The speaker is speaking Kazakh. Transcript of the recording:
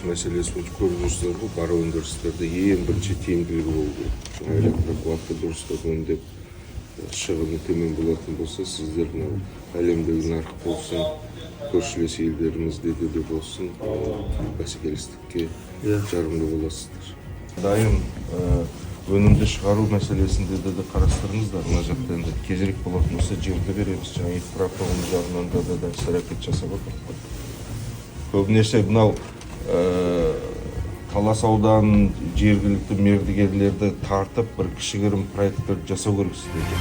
Мәселесі бойынша көріп жүрсіздер ғой, бар өндірістерде ең бірінші тиімділігі болу керек. Жаңа электроқуатты дұрыстап өңдеп, шығыны төмен болатын болса, сіздер мынау әлемдегі нарық болсын, көршілес елдерімізде де болсын, бәсекелестікке жарамды боласыздар. Дайын өнімді шығару мәселесінде де қарастырыңыздар. Мына жақта енді тезірек болатын болса, жерді береміз. Жаңа инфрақұрылым жағынан да іс әрекет жасап отырмық қой. Көбінесе мынау Талас ауданын жергілікті мердігерлерді тартып, бір кішігірім проекттерді жасау керек сіздерге.